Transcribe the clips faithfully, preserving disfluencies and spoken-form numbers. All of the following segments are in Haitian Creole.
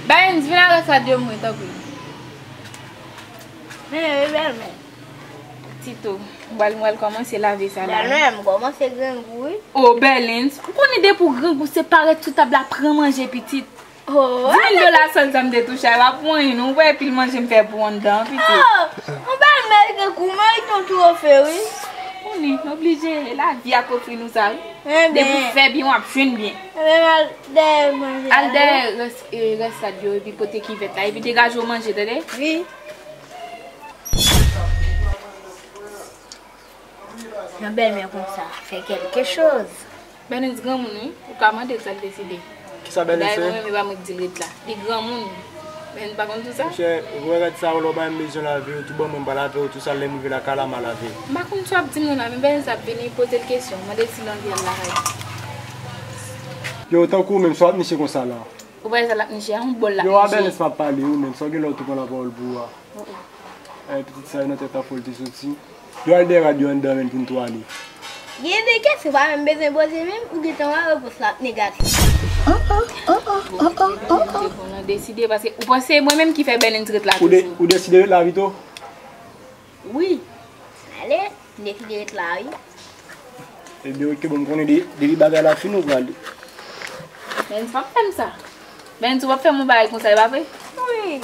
Bèlens, vin arete sa de mwen, tanpri. Men, wi, bèlmè. Tito, m pral, m pral kòmanse lave sa la. Bèlmè, m kòmanse grangou, wi. O, Bèlens, ou konnen depi w grangou, se parèt sou tab la, pran manje, pitit. Oh, dis mil dola sèl sa m te touche a, e pa pou anyen, non. Ou wè pil manje m fè pou anndan an, pitit. Oh, yon bèlmè ki goumen, yon twofe, wi. Konnen, oblije, lavi a k ofri nou sa, wi. Depi w fè byen, w ap jwenn byen. Ebyen, m al dèyè manje. Al dèyè rès, e, rès sa yo, epi pote kivèt la, epi degaje w manje, tande? Wi. Yon bèlmè konsa, fè kèlke choz. Bèlens granmoun, wi. Ou ka mande l sa l deside. Kisa Bèlens fè? Dayè, mwen menm, e pa mwen k di l ret la. Li granmoun. Bèlens pa konn tou sa? Monchè, ou wè rad sa yo, lè w pa menm bezwen lave yo, tou ban mwen m pa lave yo, tou sa lè m rive lakay la, m a lave. M pa konn sa w ap di m nan la, men Bèlens ap vini, poze l kesyon, mande l si l anvi al lakay li. Yo, tankou w menm, sa w ap niche konsa la? Ou pa wè sa l ap niche a, yon bòl l ap niche. Yo, a Bèlens m ap pale, ou menm, sa w gen lè w tou pran lapawòl pou ou a. Ay, pitit sa yo nan tèt a fò l te soti. Yo al dèyè rad yo anndan menm pou n tou ale. Gen de kesyon pa menm bezwen poze menm, ou gentan wè repons la ap negatif. Bon, m te konn deside, paske ou panse mwen menm ki fè Bèlens ret la toujou. Ou deside ret la pito? Wi. Ale, m deside ret la, wi. Ebyen, oke, bon, m konnen de-, depi bagay la fini, ou prale. Bèlens p ap fè m sa. Bèlens, ou p ap fè m yon bagay konsa, e pa vre? Wi.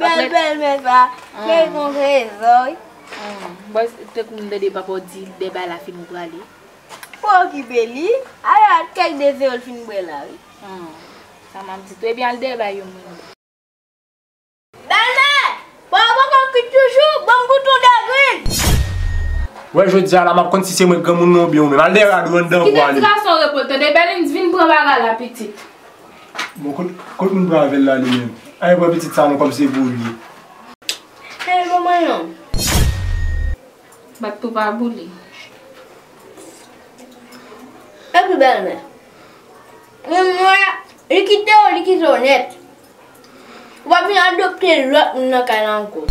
Bèl bèlmè sa, se yon trezò, wi. Bon, tankou m tande papa w di, lè bagay la fini, ou prale. Ou okipe li. Ale, kèk de zewo l fin bwè la, wi. Sa m ap di tou. Ebyen, al dèyè bay yo mwen. Bèlmè! Pwa poko kwit toujou, ban m goute yon degrenn. Wè, jodi a la, m ap konn si se mwen k granmoun nan oubyen ou menm. Al dèyè rad ou anndan pou ale. Kite ti gason repo l, tande, Bèlens, vin pran bagay la, pitit. Bon, kot, kot moun pran avè l la, li menm? Ay, pran pitit sa non, kòm se pou li. Hey, manman non. Bat tou pa boule. Epi bèlmè. Mwen, mwen, li kite w, li kite w nèt. Ou pa vin adopte lòt moun nan kay la ankò.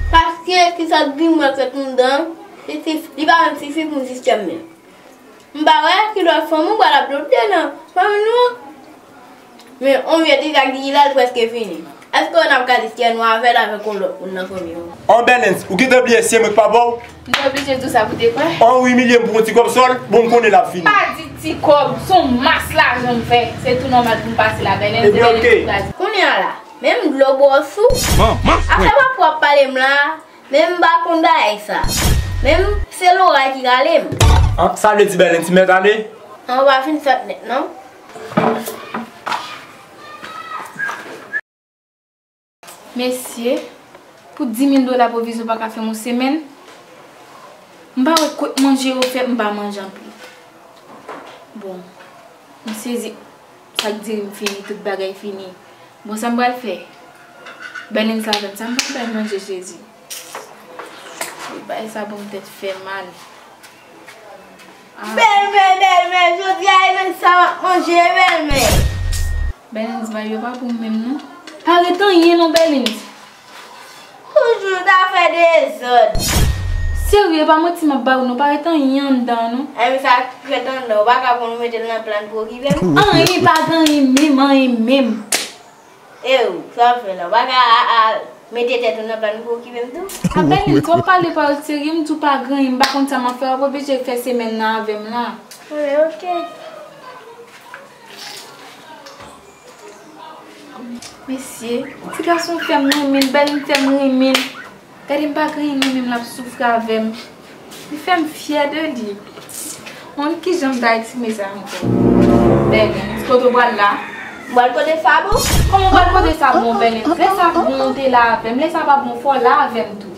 Paske, kisa k di m wè fèt anndan, li, li pa menm sifi pou sistèm nan. M pa wè ki lòt fanm ou pral adopte nan fanmi nou an. Men, on vye ti sa k di la, l prèske fini. Èske w nan ka di syè nwa avè l avèk yon lòt moun nan fanmi w? On Bèlens, ou gentan bliye se mwen k papa w? M te oblije di w sa pou te kwè. On ou imilye m pou yon ti kòb sòl, bon, m konnen l ap fini. Pa di ti kòb, se yon mas lajan m fè. Se tou nòmal pou m pase la, Bèlens. Ebyen, oke. Kounye a la, menm dlo bwòs ou. Afè papa w ap pale m la. Men m pa konn bagay sa. Men m, se loray ki rale m. An, sa vle di Bèlens mèt ale? An, ou pa fin sot nèt, non? Mesye, pou dis mil dola pwovizyon pa ka fè m yon semèn? M pa wè kot manje yo fèt, m pa manje anpil. Bon, m sezi. Sa k di m fini, tout bagay fini. Bon, sa m pral fè? Bèlens avè m, sa m pral bay manje, Jezi? Bagay sa bon, tèt fè mal. Ah. Bèlmè, bèlmè, jodi a, e menm sa m ap manje, bèlmè. Bèlens, bagay yo pa bon menm, non. Pa ret anyen, non, Bèlens. Toujou ta fè dezòd. Serye, pa manti m ap ba ou non, pa ret anyen anndan non. Ay, men sa k fèt anndan, ou pa ka konn mete l nan plan pou okipe m? Anyen pa gen anyen menm, anyen menm. E ou, sa w ap fè la? Ou pa ka a, a, mete tèt ou nan plan pou okipe m tou? A Bèlens, w ap pale pawòl serye, m di w pa gen anyen, m pa konn sa m ap fè, w ap oblije fè semèn nan avè m la. Wi, oke. Mesye, ti gason fè m renmen l, Bèlens fè m renmen l. Gade m pa gen anyen menm l ap soufri avè m. Li fè m fyè de li. Bon, kijan m ta eksprime sa ankò? Bèlens, kote w pral la? M pral kote Sabon. Kòman w pral kote Sabon, Bèlens? Lè Sabon te la avè m, lè sa pa bon, fò w la avè m tou.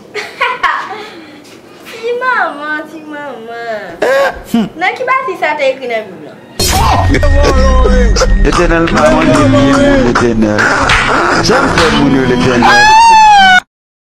Ti manman, ti manman. Nan ki pati sa te ekri nan Bib la? Letènèl pa mande byen moun, Letènèl. Jan m fè moun yo, Letènèl.